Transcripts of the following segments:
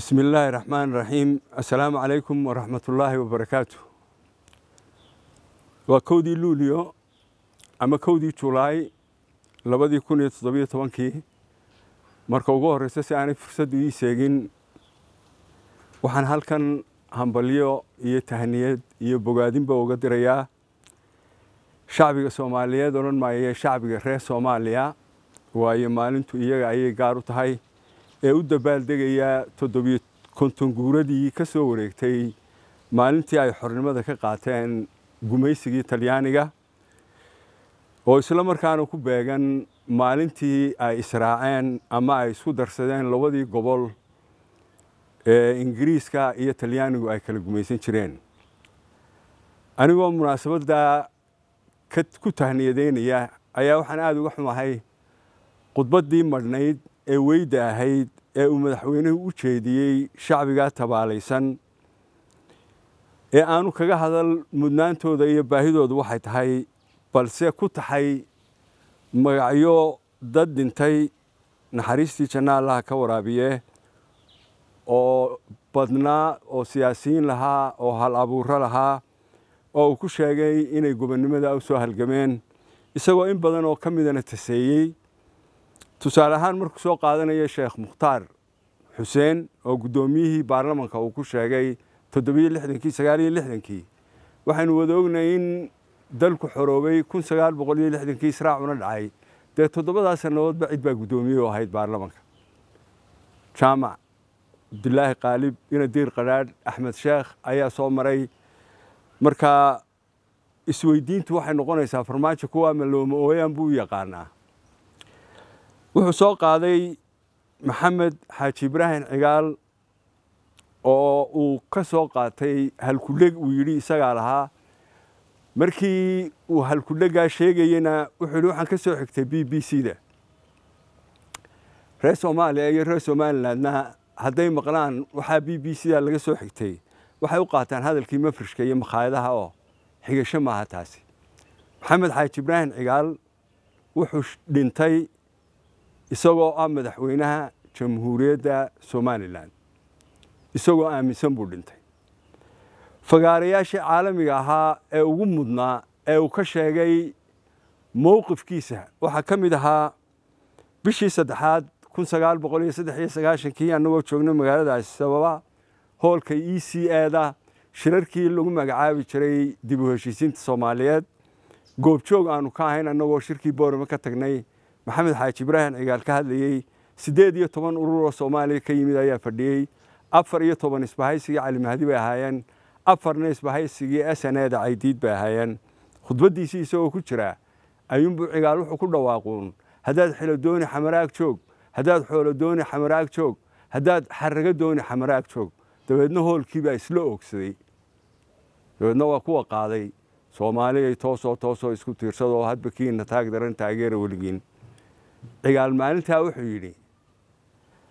بسم الله الرحمن الرحيم. السلام عليكم ورحمة الله وبركاته. Waa 1-dii Luulyo ama 1-dii Julaay 2017-kii. Marka ugu horreysa, si aanay fursaddu ii seegin, waxaan halkan hambalyo iyo tahniyad iyo bogaadinba uga dirayaa shacbiga Soomaaliyeed, odhan maaye shacbiga reer Soomaaliya, waayo maalintu iyaga ayay gaar u tahay, ee u dabaaldegayaa 57 guuradii ka soo wareegtay maalintii ay xornimada ka qaateen gumaysigii Talyaaniga, oo isla markaana ku beegan maalintii ay israaceen ama ay isku darsadeen labadii gobol ee Ingiriiska iyo Talyaanigu ay kala gumaysan jireen. Anigoo munaasabadda ku tahniyadeynaya ayaa waxaan aada uga xumahay khudbaddii madhnayd ee weyda ahayd ee uu madaxweynuhu u jeediyey shacbigaa tabaalaysan, ee aanu kaga hadal mudnaantooda iyo baahidoodu waxay tahay, balse ku taxay magacyo dad dhintay, naxariistii janna Allaha ka waraabiye, oo badnaa, oo siyaasiyiin lahaa, oo hal abuuro lahaa, oo uu ku sheegay inay gobonnimada u soo halgameen, isagoo in badan oo ka midana taseeyey. Tusaale ahaan, markuu soo qaadanaya Sheekh Mukhtaar Xuseen oo guddoomiyihii baarlamanka uu ku sheegay 67-kii, 69-kii, waxaynu wada ognahay in dalku xoroobay 1960-kii, israacuna dhacay. Dee 7daas sannadoodba cid baa guddoomiye u ahayd baarlamanka: Jaamac Cabdilaahi Qaalib, Inadiir Qadhaadh, Axmed Sheekh ayaa soo maray. Marka isweydiintu waxay noqonaysaa, Farmaajo kuwaa ma looma ooyaan buu u yaqaanaa? Wuxuu soo qaaday Maxamed Xaaji Ibraahim Cigaal, oo uu ka soo qaatay halkudheg uu yidhi isagaa lahaa. Markii uu halkudhegaa sheegayena wuxuu yidhi waxaan ka soo xigtay BBC da. Reer Soomaaliya iyo reer Somalilandna hadday maqlaan waxaa BBC da laga soo xigtay, waxay u qaataan hadalkii mafrishka iyo makhaayadaha, oo xigasho maaha taasi. Maxamed Xaaji Ibraahim Cigaal wuxuu dhintay isagoo ah madaxweynaha Jamhuuriyadda Somaliland, isagoo aaminsan buu dhintay. Fagaarayaashii caalamiga ahaa ee ugu mudnaa ee uu ka sheegay mowqifkiisa waxaa ka mid ahaa bishii saddexaad 1993-kii, annagoo joogno magaalada Addis Ababa, hoolka ECA da, shirarkii lagu magacaabi jiray dib u heshiisiinta Soomaaliyeed, goobjoog aanu ka ahayn annagoo shirkii Boorame ka tagnay. Maxamed Xaaji Ibraahim Cigaal ka hadlayey. 18 urur oo Soomaaliya ka yimid ayaa fadhiyey. 14 isbahaysigii Cali Mahdi bay ahaayeen, afarna isbahaysigii SNA da Caydiid bay ahaayeen. Khudbaddiisii isagoo ku jira ayuunbuu Cigaal wuxuu ku dhawaaquun: "Haddaad xilo dooni, Xamaraag joog; haddaad xoolo dooni, Xamaraag joog; haddaad xarrago dooni, Xamaraag joog." Dabeedna hoolkii baa isla oogsaday. Dabeedna waa kuwa qaaday "Soomaaliyay toosoo toosoo isku tiirsadoo, hadba kiina taag daran taageera weligiin." Cigaal maalintaa wuxuu yidhi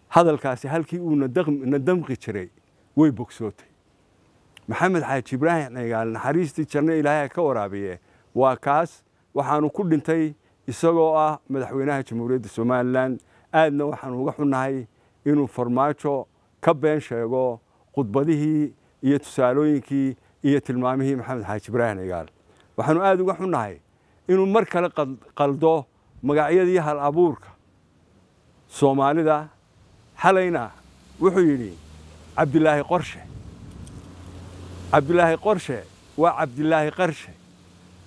hadalkaasi halkii uu na damqi jiray way bogsootay. Maxamed Xaaji Ibraahim Cigaal, naxariistii janno Ilaahay ka waraabiye, waa kaas. Waxaanu ku dhintay isagoo ah madaxweynaha Jamhuuriyadda Somaliland. Aadna waxaanu uga xunnahay inuu Farmaajo ka been sheego khudbadihii iyo tusaalooyinkii iyo tilmaamihii Maxamed Xaaji Ibraahim Cigaal. Waxaanu aada uga xunnahay inuu mar kale qaldo magacyadii hal abuurka Soomaalida. Xalayna wuxuu yidhi Cabdilaahi Qorshe. Cabdilaahi Qorshe waa Cabdilaahi Qarshe.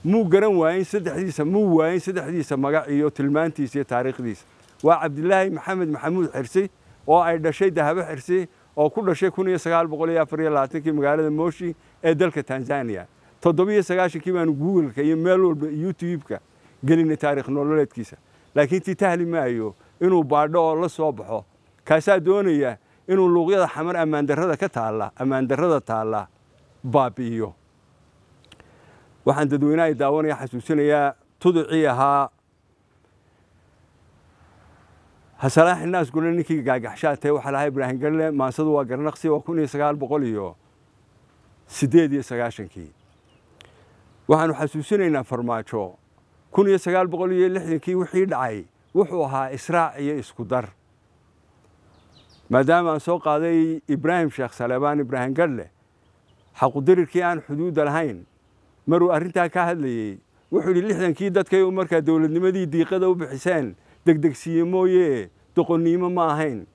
Muu garan waayin saddexdiisa, muu waayin saddexdiisa magac iyo tilmaantiisa iyo taariikhdiisa. Waa Cabdilaahi Maxamed Maxamuud Xirsi, oo ay dhashay Dahabo Xirsi, oo ku dhashay 1924-kii magaalada Moshi ee dalka Tanzania. 97-kii baanu Google-ka iyo meel walba, YouTube-ka gelinay taarikh nololeedkiisa, laakiin tii tahli maayo inuu baadho oo la soo baxo. Kaasaa doonaya inuu luuqyada Xamar ammaandarrada ka taalla, ammaandarrada taalla baabi'iyo. Waxaan dadweynaha daawanaya xasuusinayaa tuducii ahaa "Hasalaaxi naas gule ninkii gaagaxshaatay." Waxaa lahaa Ibraahim Garle. Maansadu waa garnaqsi. Waa 1998-kii. Waxaanu xasuusinaynaa Farmaajo 1960-kii wixii dhacay wuxuu ahaa israac iyo isku dar. Maadaama aan soo qaaday Ibraahim Sheekh Saleebaan, Ibraahim Gadhle, xaqudirirkii aan xuduudda lahayn, maruu arrintaa ka hadlayey wuxuu yidhi: 60kii dadkay markaa dowladnimadii diiqada u bixiseen degdegsiiye mooye doqonnimo ma ahayn.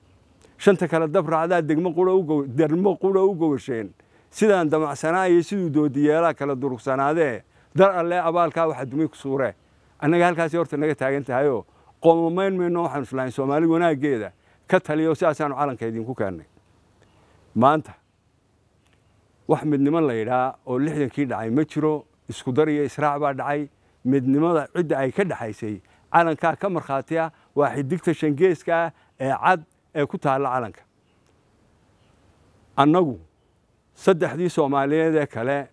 Shanta kale dab raacdaa degmo qura u dermo qura u gogasheen, sidaan damacsanaa iyo siduu doodiyeelaa kala durugsanaadee, dar alle abaalkaa waxa dumay ku suure. Annaga halkaasi horta naga taagan tahayoo qoomamayn mayno. Waxaanu islahayn Soomaali wanaaggeeda ka taliyo, sidaasaanu calanka idinku keennay. Maanta wax midnimo la yidhaa oo 60kii dhacay ma jiro. Isku dar iyo israac baa dhacay. Midnimada cidda ay ka dhexaysay calankaa ka markhaati ah, waa xidigta shangeeska ah ee cad ee ku taalla calanka. Annagu saddexdii Soomaaliyeed ee kale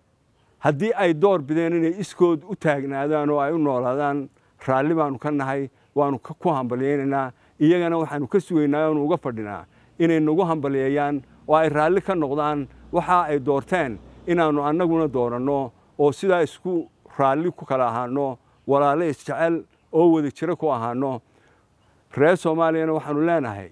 haddii ay door bideen inay iskood u taagnaadaan oo ay u noolaadaan, raalli baanu ka nahay, waanu ku hambalyaynaynaa. Iyagana waxaanu ka sugaynaa oonu uga fadhinaa inay nagu hambalyeeyaan oo ay raalli ka noqdaan waxa ay doorteen inaannu annaguna dooranno, oo sidaa isku raalli ku kala ahaano, walaalo isjecel oo wada jiro ku ahaano. Reer Soomaaliyana waxaanu leenahay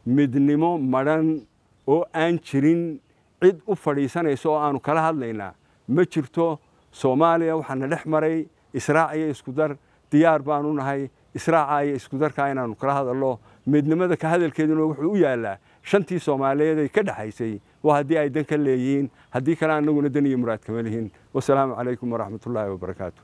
midnimo madhan oo aan jirin cid u fadhiisanaysa oo aanu kala hadlaynaa ma jirto. Soomaaliya waxaana dhex maray israac iyo isku dar. Diyaar baanu nahay israaca iyo isku darkaa inaanu kala hadallo. Midnimada ka hadalkeeduna wuxuu u yaallaa shantii Soomaaliyeed ay ka dhexaysay, waa haddii ay dan ka leeyihiin. Haddii kale annaguna dan iyo muraad kama lihin. Wasalaamu calaykum waraxmatullaahi wabarakaatu.